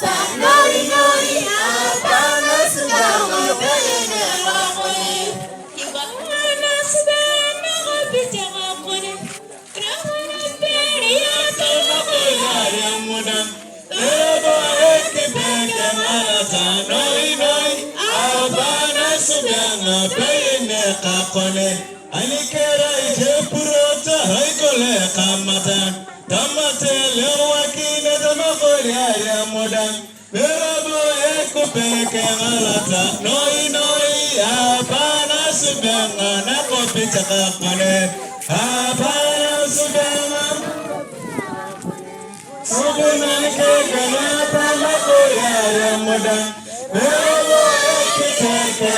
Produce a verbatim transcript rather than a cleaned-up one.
Noi, noi, apa nasubea ngapeyene kakon. Ibana nasubea nakopit kakon. Rawana peri atoloko yare muda. Ebo ekipeke marata noi, noi, apa nasubea ngapeyene kakon. Ani kerai epurot arai kole kamata, tamate lewakinet makoliare muda. Mirabo ekupe kengalata, noi, noi, apa nasubea ngana kopit kakon. Apa nasubea ngana. Subunan kekana apa makoliare muda. Mirabo ekipeke